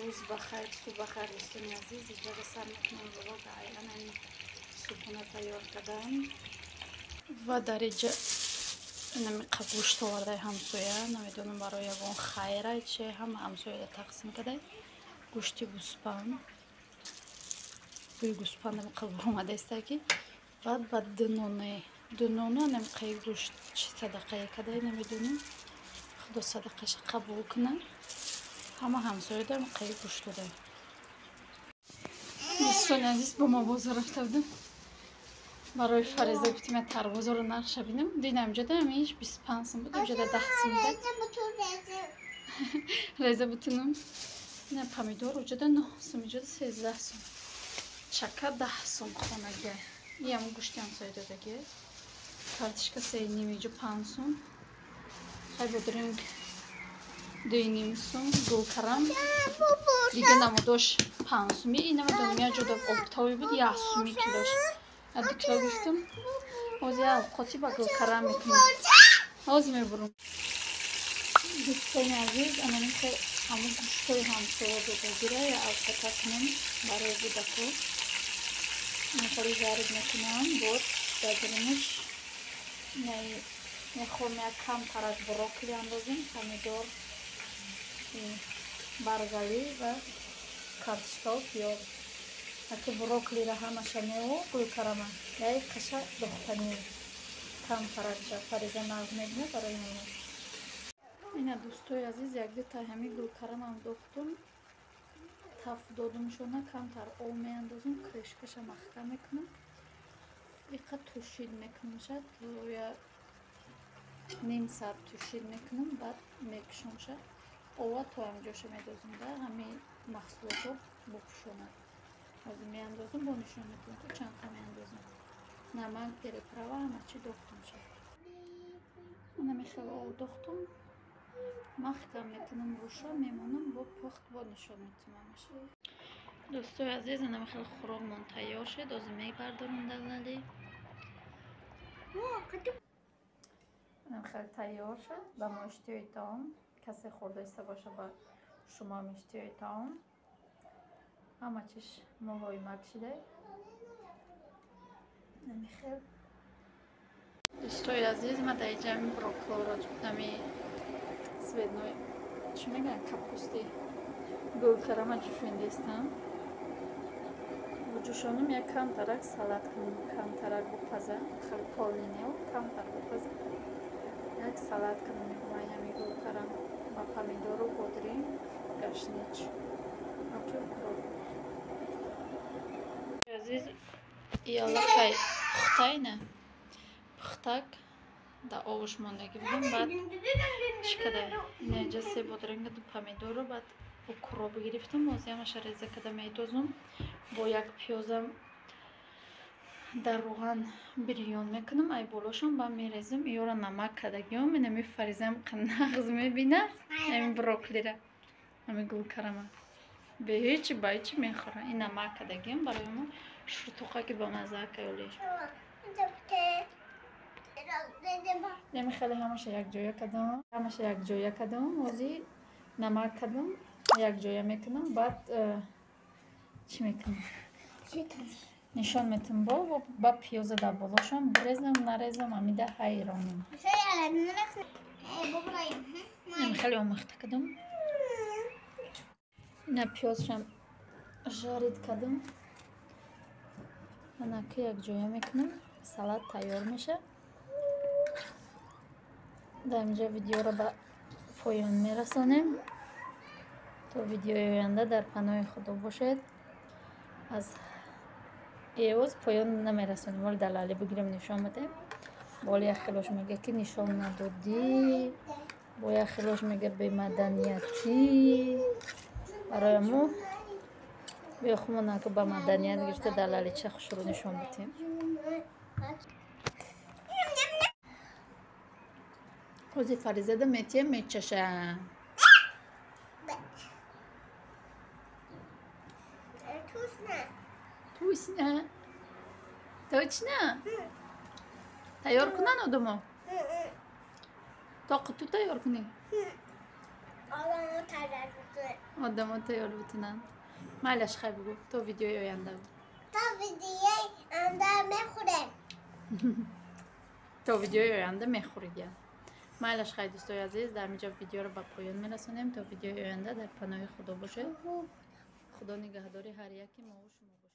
Рӯз бахайр, субҳ бахайр, дӯстони азиз. Иҷоза сар мекунам влога айнан ҳамин субҳона тайёр кардам. Ва дар иҷа инамиқа гӯшт овардаи ҳамсоя, намедонам барои ягон хайра чи ҳама ҳамсояда тақсим кардай. Гӯшти гӯспанд. Бӯи гӯспанд амиқа буромадаиста ки баъд ба дунону анамиқаи гӯшт чи садақае кардай намедонам. Худо садақаша қабул кунад. Ҳама ҳамсояда амиқаи гӯшт додай. Дӯстони азиз, бо мо бозор рафта будем. Барои Фариза гуфтем я тарбузоро нархша бинем. Дидам ҷода ҳамиш 25 сум буд, ҷода 10 сум буд. Реза бутунум. Ина помидор ҷода 9 сум, ҷода 13 сум. Чака 10 сум хонагӣ. Иам гӯшти ҳамсоя додагӣ. Картишка 3,5 ҷо 5 сум. Хай бодринг 2,5 сум, гулкарам. Дига намудош 5 суми, ина намедонам я ҷода оптовӣ буд 1 суми килош. 2 кило гирифтам. Ҳозир я овқоти ба гулкарам мекунам. Ҳозир мебурам. Дӯстони азиз, анамихел ҳамун гӯштҳои ҳамсоя додагира я овқота кунам барои кӯдако. Инхеле зариб мекунам, бод дар дарунаш мехоҳам як камтарак брокколи андозем, помидор, баргалӣ ва картошкаву пиёз. Аки брокколиро ҳамаша мео гулкарама яй қаша дохтанӣ камтаракша Фариза нағз мебинад барои ҳамин. Ина дӯстои азиз, якдута ҳамин гулкарамам дохтум, таф додумшона, камтар об меандозум, крышкаша маҳкам мекунам, иқа тушид мекунамша, я ним саат тушид мекунам, баъд мекушамша. Ова то ҳаминҷоша медозум да ҳамин маҳсулотҳо бупӯшонад. Ҳозир меандозум, бо нишон метавонам ки чанд қа меандозум. Намак, переправа ҳама чӣ дохтумша. Ана мехел об дохтум, маҳкам мекунам рӯша, мемонам, бо пухт бо нишон метавонам ҳамаша. Дӯстои азиз, ана мехел хӯрокмон тайёр шуд. Ҳозир мебардорам далали. Ана мехел тайёр шуд. Ба мо иштиҳои таом. Касе хӯрда иста боша, ба шумоам иштиҳои таом. Ҳама чиш мулоимак шида. Намихел. Дӯстои азиз, ма дар иҷа ҳамин брокколиро ҳами цветной чӣ мегӯянд, капусти гулкарама ҷӯшондаистам. Ҷӯшонум як камтарак салат кунам, камтарак бупаза, хеле полный не, камтар бупаза. Як салат кунам мегӯям ҳами гулкарам ба помидору бодринг, гашнич. Азиз, иалакай пухтайна. Пухтак да овош мондагӣ будам, баъд чӣ када инаҷа се бодринга, ду помидору, баъд укроп гирифтам. Ҳозир ҳамаша реза када медозум. Бо як пиёзам дар рӯған бирён мекунам, ай болошам ба мерезам. Иёра намак кадагиём, инами Фаризам нағз мебина, ҳамин брокколира, ҳамин гулкарама. Бе ҳеҷ ба ҳеҷ мехӯра. Ин намак кадагиём барои мо шуртуқа ки ба мазза каёлиш. Ями хеле ҳамаша якҷоя кардам. Ҳамаша якҷоя кардам. Ҳозир намак кардам, якҷоя мекунам, баъд чӣ мекунам? Нишон метам бо ба пиёза дар болошам бирезам, нарезам, ҳамида ҳайронам. Ями хеле омехта кардам. Ина пиёзшам жарид кардам. Анаки якҷоя мекунам, салат тайёр мешавад. Дар инҷа видеоро ба поён мерасонем. То видеои оянда дар паноҳи Худо бошед. Аз эвоз поён намерасонем, вале далали бигирем нишон медиҳем. Боли як хелош мега ки нишон надодӣ, бо як хелош мега бемаданиятӣ. Барои мо биё хумонаку ба маданият гирифта далалича хушрӯ нишон бидиҳем. Ҳозир Фаризада метиҳем, мечаша. Точно? Точно? Тайёр кунанд одамо? Тоқи ту тайёр кунӣ? Одамо тайёр бутунанд. Одамо тайёр бутунанд. Майлаш, хай, бугӯ, то видеои оянда. То видеои оянда мехӯрем. То видеои оянда мехӯрид я. Майлаш, хай, дӯстои азиз, дар ҳаминҷо видеоро ба поён мерасонем. То видеои оянда дар паноҳи Худо бошед. Худо нигаҳдори ҳар яки мову шумо.